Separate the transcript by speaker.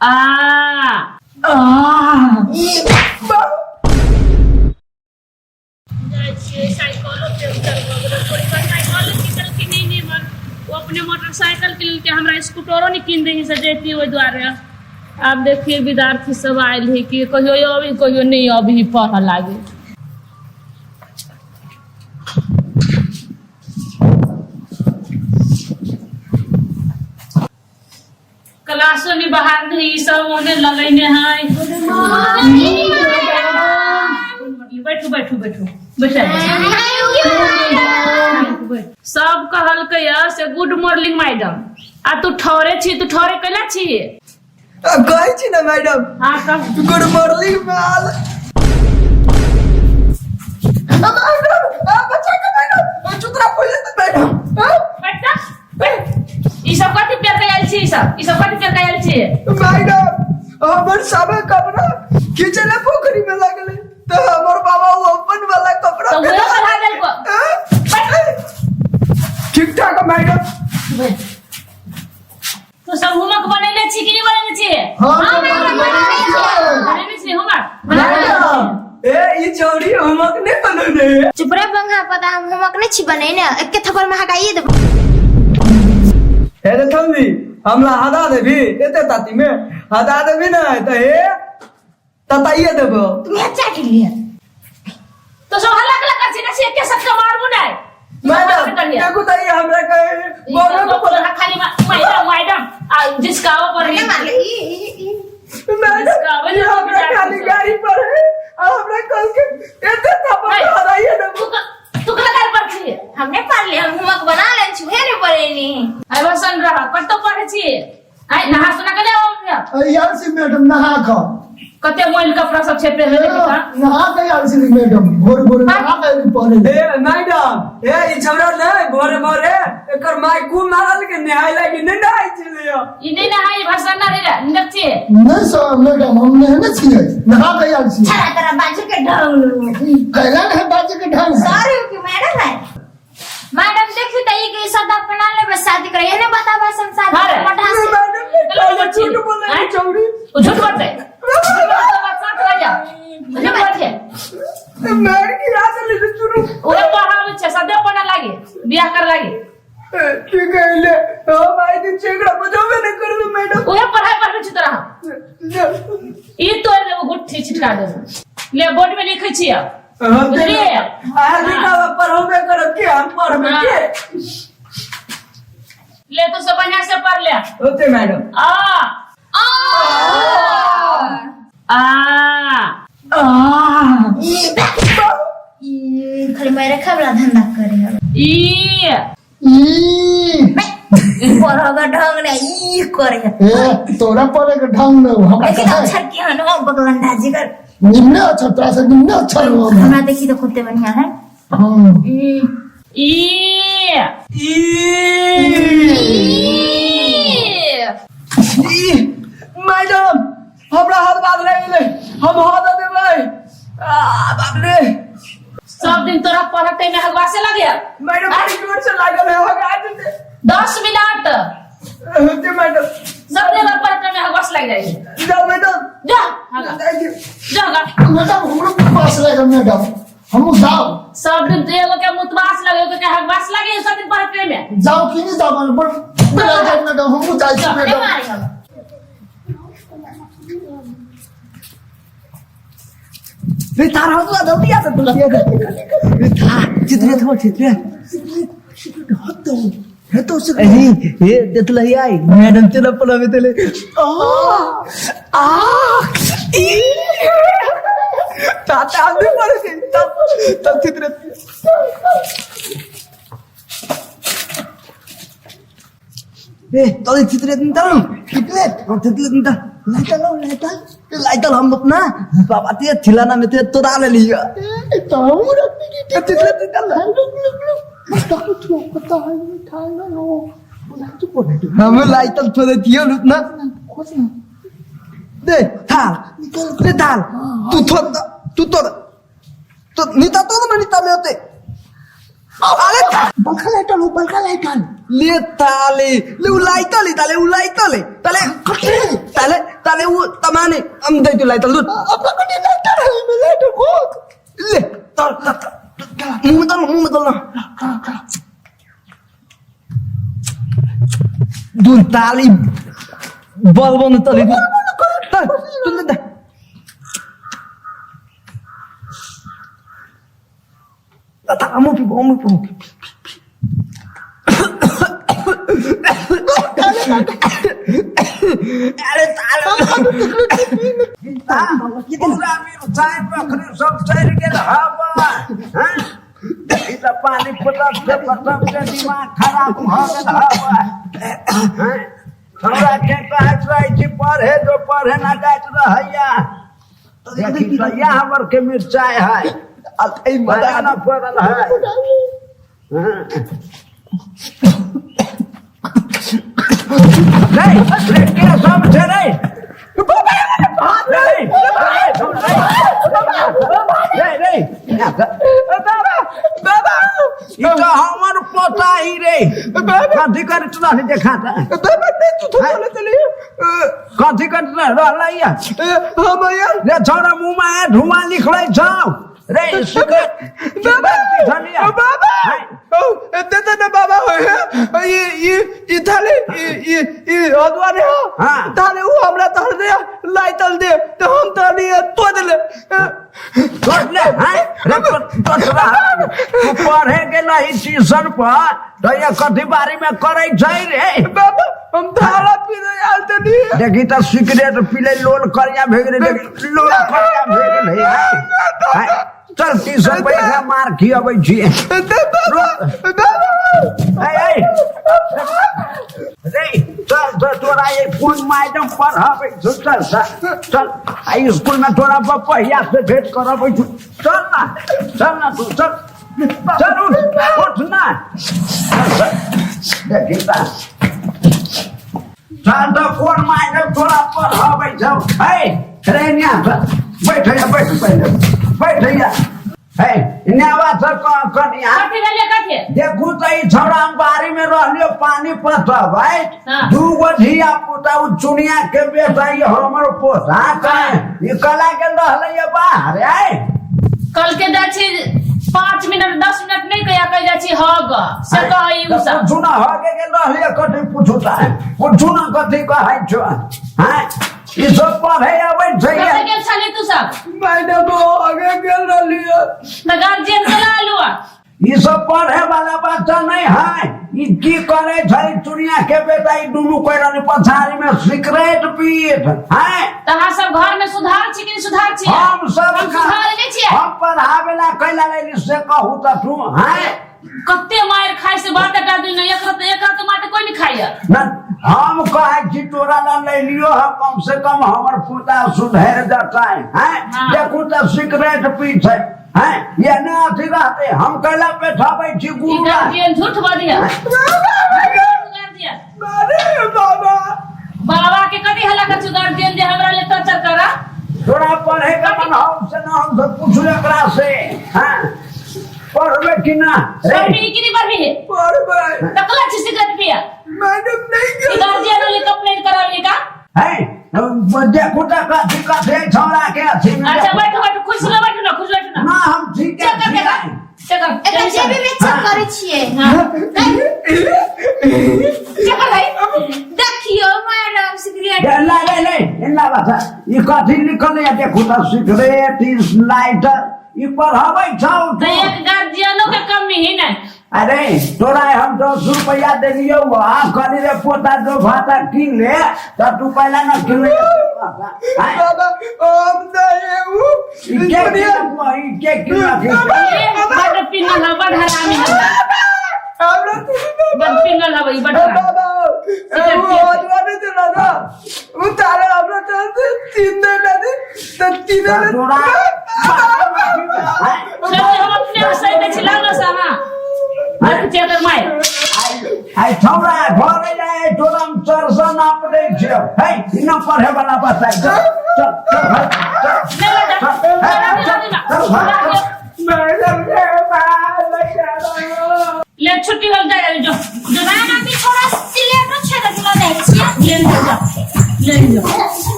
Speaker 1: आ जाइ छियै साइकिलो पंचर भऽ गेलै। कोइ साइकिलो कीनलकै नहि नीमन। ओ अपने मोटरसाइकिल कीनलकै, हमरा स्कूटरो नहि कीन दै से जैतियै। ओहि दुआरे आब देखियै, विद्यार्थी सब आयल है कि कहियो अबी, कहियो नहि अबी पढ़ऽ लागे। क्लासो नहीं बाहर नहीं, ई सब ओने लगैने है। बैठू बैठू बैठू बैठू। सब कहलकै या से गुड मॉर्निंग मैडम, आ तू ठहरे छी? तू ठहरे कैला छी?
Speaker 2: कहै छी ने मैडम।
Speaker 1: हाँ, कह।
Speaker 2: गुड मॉर्निंग माल मैडम, बच्चा के मैडम चुतरा पहिले तऽ मैडम।
Speaker 1: बैठ जा, बैठ। ई सब कथी पेर के आयल छी? ई सब कथी पेर के आयल छी?
Speaker 2: मैडम, हमर सब कपड़ा खींचे ले पोखरी में लगले, तो हमर बाबा वो अपन वाला कपड़ा
Speaker 1: तो उहे पढ़ा देलको।
Speaker 2: ठीक ठाक मैडम।
Speaker 1: तू सब होमवर्क बनेले छी कि नहीं बनेले छी?
Speaker 3: हाँ,
Speaker 1: बनेले छी होमवर्क?
Speaker 2: मैडम, ए ई चौड़ी होमवर्क नहीं बनौने।
Speaker 4: चुप रे बंगा, पता हम होमवर्क नहीं छी बनेने, एके थप्पड़ में हगाइए देबो।
Speaker 2: हे रे थम्बी, हमरा हदा देबी? एते ताती में हदा देबी ना त हे तताइए देबो।
Speaker 4: तुम्हें चाट लिया।
Speaker 1: तो सब हल्ला कला कर छी ना छी, एके सबके मारबू नहीं।
Speaker 2: मैडम, देखो त ई हमरा के बोलो
Speaker 1: बोलो
Speaker 2: को।
Speaker 1: खाली मैडम मैडम आ जिसकावा पर
Speaker 4: नहीं मार ले, ई ई ई।
Speaker 2: मैडम,
Speaker 1: इसका
Speaker 2: ई हमरा खाली गाड़ी पर है आ हमरा कल के एते थप्पड़
Speaker 1: है।
Speaker 2: हदाइए देबो।
Speaker 1: तू तू कला कर पर छी?
Speaker 4: हमने पढ़ लिया, हम होमवर्क बना ले छी, उहे नहीं पढ़ेनी।
Speaker 1: आई बसन रह, कतो पढ़े छी? आई नहा सुना के ले आओ।
Speaker 3: आयल छी मैडम नहा कऽ।
Speaker 1: कते मोइल कपड़ा सब छै पहनले, देखी त।
Speaker 3: नहा के आयल छी मैडम, भोर भोर नहा के आयल पढ़े।
Speaker 2: ए मैडम, ए ई छौड़ा ने भोरे भोरे एकर माय कु मारल के नहाय लागी नहीं नहाय छलियो।
Speaker 1: ई नहीं नहाई, भाषण ना रे नच्चे।
Speaker 3: नहीं सर मैडम, हम नहेने छियै, नहा के आयल छी।
Speaker 4: छड़ा तोरा बाजू के ढंग।
Speaker 3: कैला नहीं बाजे के ढंग है?
Speaker 4: सॉरी की मैडम है। मैडम देखी त ई के सब अपना लेबे शादी करे, ये नहीं बताबा संसार
Speaker 1: अरे।
Speaker 4: मटा से।
Speaker 2: मैडम,
Speaker 1: चलो बच्ची।
Speaker 2: झूठ बोल रही
Speaker 1: आँय?
Speaker 2: चौड़ी।
Speaker 1: ओ झूठ बोलते, झूठ बात साथ रह जा, झूठ बोलते।
Speaker 2: मैडम की रात ले शुरू।
Speaker 1: ओहे पढ़ाबै छै, सदे पढ़े लागे, बियाह कर लागे।
Speaker 2: की कहले, हम आई दिन चेकड़ा बजाबे नहीं करबे मैडम।
Speaker 1: ओहे पढ़ाई पढ़बै छी तोरा हम। ई तोड़ देबो, गुट्ठी छिटका देबो। ले, बोर्ड में लिखै छी अब।
Speaker 2: हम
Speaker 1: बुझलियै?
Speaker 2: आ लिखा पढ़बे करब के हम पढ़बे
Speaker 1: हाँ।
Speaker 2: के।
Speaker 1: ले, तू सब बढ़िया से पढ़ ले।
Speaker 2: Okay madam.
Speaker 1: आ आ
Speaker 2: आ
Speaker 4: ई खाली मेरे खबरा धंधा करे हवे।
Speaker 1: ई
Speaker 3: ई
Speaker 4: पढ़ब ढंग ने ई करे है।
Speaker 3: ए तोरा पढ़े के ढंग न हमरा
Speaker 4: देखी तो
Speaker 3: कहे।
Speaker 4: अक्षर की हन हो बगलंडा जिगर।
Speaker 3: निम्न अक्षर, तोरा से निम्न अक्षर हो हमरा।
Speaker 4: हमरा देखी तो खुदे बढ़िया है।
Speaker 3: हाँ।
Speaker 1: ई
Speaker 2: ई ई मैडम, हमरा हाथ बात लागि गेलै, हम हाथ दऽ देबै। आ बाप रे।
Speaker 1: सब दिन तोरा पढ़ते में हगवासे लगे।
Speaker 2: मैडम, बड़ी जोर से लागल है, हगा देते।
Speaker 1: 10 मिनट।
Speaker 2: होते मैडम।
Speaker 1: सब दिन पढ़ते में हगवास लग जाए।
Speaker 2: जाओ मैडम।
Speaker 1: जा हगा।
Speaker 2: Thank you.
Speaker 1: जा हगा।
Speaker 3: मैडम, हमरो पास लागल मैडम, हमहूँ जाओ।
Speaker 1: सब दिन तो एगो के मुतवास लगे, एगो के हगवास लगे, सब दिन पढ़ते में।
Speaker 3: जाओ कि नहीं जाओ? बड़ बड़ मैडम, हमहूँ जाइ छी
Speaker 4: नहीं
Speaker 3: मैडम।
Speaker 4: मारे हम।
Speaker 2: रे तार हसला, जल्दी आ, जल्दी आ रे थार चित्रे थोड़ चित्रे
Speaker 3: हेतौ से।
Speaker 2: अरे हे देखल ही आई मैडम चला पलावे तेले आ आ ई ताता आदमी पड़े थे तब तब चित्रे। ए तले चित्रे तल
Speaker 3: चितले।
Speaker 2: हम चित्रे तल।
Speaker 3: लाइटल हो, लाइटल।
Speaker 2: लाइटल हम अपना बाबा ते थिलाना में ते तोरा ले लिया।
Speaker 3: ए तो हम रखने की।
Speaker 2: चित्रे तल।
Speaker 3: लुक लुक लुक मस्त कुछ पता है मिठाई ना हो बोला तो बोले।
Speaker 2: हम लाइटल थोड़े दियो लुट ना।
Speaker 3: खोज ना।
Speaker 2: दे थाल दे थाल, तू थोड़ तू तोड़ तो नीता तो ना नीता में होते अरे।
Speaker 3: बलका लाइटल हो, बलका लाइटल।
Speaker 2: ले ताले ले उलाई ताले ताले उलाई ताले ताले ताले ताले तमाने हम दै तू लाइटर दूध
Speaker 3: अपना कनी लाइटर है में लाइटर को
Speaker 2: ले तर तर मुंह में दल, मुंह में दल ना। दूध ताली बल बन्द तले तर तू दे ता अमु पिबो, अमु पिबो। अरे ताला
Speaker 5: पूरा मिरचाइ पखरी सब चढ़ि गेल हवा। हँ? ई तऽ पानि पटकते पटकते दिमाग खराब भऽ गेल हवा। हँ? हमरा के कहैत रहै छी पढ़े जो, पढ़े ना जाइत रहैया। देखी तऽ इएह हमर के मिरचाइ है।
Speaker 2: ए
Speaker 5: मजा न पड़ल है। हँ। रे, रे, के सब छै रे? रे, रे, रे,
Speaker 2: बाबा
Speaker 5: ई तऽ हमर पोता ही रे। कथी करैत रहली देखा तऽ।
Speaker 2: बाबा नहीं तू थोड़ा चली।
Speaker 5: कथी करैत रहलै या?
Speaker 2: हम यार
Speaker 5: रे छौड़ा, मुँह में धुआं निकलै छौ रे। सिगरेट
Speaker 2: बाबा
Speaker 5: सिगरेट
Speaker 2: बाबा दे दे ना बाबा। ये ये ये थाले ये ये ये हदवा रे।
Speaker 5: हाँ।
Speaker 2: थाले वो हमरा तहल दे लाइटल दे तो हम तहली तो देले।
Speaker 5: तोड़ले हैं रे तोड़ला। तू पढ़े गेल ही ट्यूशन पर तऽ ये कथी बारी में करै छै रे?
Speaker 2: बाबा, हम थाला पी रहे आल तनी।
Speaker 5: देखी तऽ सिगरेट पीले लोल करिया भे गेलै। देखी लोल करिया भे गेलै। हैं? हैं? चल ट्यूशन पर एकरा मार खियबै छियै।
Speaker 2: दे बाबा, बाबा।
Speaker 5: ए ए रे, चल चल, तोरा ये कोन मैडम पढ़ाबै छौ? चल चल चल, आ स्कूल में तोरा बपहिया से भेंट करबै छौ। चल ना, चल ना तू, चल चल, उठ उठ ना, चल चल। देखी तऽ चल तऽ कोन मैडम तोरा पढ़ाबै छौ? हे रे, न्या बैठ जा, बैठ, पहिले बैठ जा। हे न्यावा से कनिया।
Speaker 1: कथी भेलै, कथी?
Speaker 5: देखू तऽ ई छौड़ा, हम बाड़ी में रहलियो पानी पटबै।
Speaker 1: हाँ।
Speaker 5: दू गो धिया पुता, उ चुनिया के बेटा, ई हमर पोता के ई कला के रहलै ये बाहर आय।
Speaker 1: कल के जाइ छी 5 मिनट 10 मिनट नहि कहिया कहि जाइ छी हग से कहै उ सब।
Speaker 5: पूछू ना, हगे के रहलियो कथी? पूछू तऽ पूछू ना, कथी कहै छौ? हैं, ई सब पढ़े अबै छै?
Speaker 1: कतऽ गेल छली तू सब?
Speaker 2: मैडम, आगे गेल रहली।
Speaker 1: तऽ गार्जियन के ला आलू।
Speaker 5: ई सब पढ़े वाला बच्चा नहीं है। ई की करे छै चुनिया के बेटा? ई दुनू कोई रहले पछाड़ी में सिगरेट पीत है।
Speaker 1: तऽ अहाँ सब घर में सुधार छी कि नहि सुधार छी?
Speaker 5: हम सब
Speaker 1: हम सुधार नहि छियै?
Speaker 5: हम पढ़ावे ला कैला लेली से कहू तऽ तू हैं?
Speaker 1: कते मारि खाइ से बात टा दिन एकरा तऽ मारि कोई नहि खाइया।
Speaker 5: न, हम कहै छी तोरा ला ले लियो ह, कम से कम हमर पोता सुधर जतै हैं।
Speaker 1: हाँ।
Speaker 5: देखू तऽ सिगरेट पी छै हैं, ये ना अथी रहते। हम कैला बैठाबै छी
Speaker 1: ई
Speaker 5: गुरु ला?
Speaker 1: गार्जियन झूठ बजिया गार्जियन।
Speaker 2: अरे बाबा।
Speaker 1: बाबा के कथी हल्ला कर छु गार्जियन जे हमरा ले टॉर्चर करा?
Speaker 5: तोरा पढ़े के मन हम से ना, हम से पूछू एकरा से। हैं, पढ़बे कि ना रे?
Speaker 1: पढ़बी कि नहीं पढ़बी?
Speaker 2: पढ़बै।
Speaker 1: तकला छी सिगरेट पिया।
Speaker 2: मैडम, नहीं
Speaker 1: ई
Speaker 2: गेल।
Speaker 1: गार्जियन वाली कंप्लेंट करावली का?
Speaker 5: हैं, देखू तऽ कथी कथी छौड़ा के अथी में।
Speaker 1: अच्छा, बैठो बैठो, खुश ना बैठो ना, खुश बैठो ना।
Speaker 5: ना, हम ठीक
Speaker 1: चेक कर देखा, चेक कर।
Speaker 4: एकर जेबी में चेक करै छियै।
Speaker 1: चेक कर भाई।
Speaker 4: देखियो मैडम, सिगरेट।
Speaker 5: ले ले ले ले बता, ई कथी लिखल है? देखू तऽ सिगरेट, ई लाइटर, ई पढ़ाबै छौ?
Speaker 1: तो एक गार्जियनो के कमी ही नहीं।
Speaker 5: अरे तोरा हम 10 रुपया देलियौ आ कहली रे पोता जो भाता कीन ले, तऽ तू पहला न किनले।
Speaker 2: बाबा, हम नहीं हूँ।
Speaker 5: ई के किनलको? ई के किनलक?
Speaker 1: ए, बड पिंगल है, बड हरामी है।
Speaker 2: हमरा तुम
Speaker 1: बड पिंगल है ई, बड हरामी।
Speaker 2: बाबा, वो हजवा नहीं दिला ना, वो तारे हमरा तो 3 दिन नहीं तो 3 दिन।
Speaker 5: तोरा
Speaker 1: चल, हम अपने सही दै छी, लाओ ना से अहाँ देख छियै एकर माय।
Speaker 5: आइ छौड़ा घरे जाय, तोरा हम चरसा नाप दै छियौ। है ई न पढ़े वाला बच्चा। चल चल चल भाई, चल।
Speaker 1: नहीं बेटा,
Speaker 5: चल, चल, चल,
Speaker 2: मैडम रे बाबा।
Speaker 1: ले, छुट्टी हो जाए, जो जो।
Speaker 4: मैडम, ई छोड़ा सिलेटो छेद के लऽ जाइ छियै।
Speaker 1: ले जो, ले जो।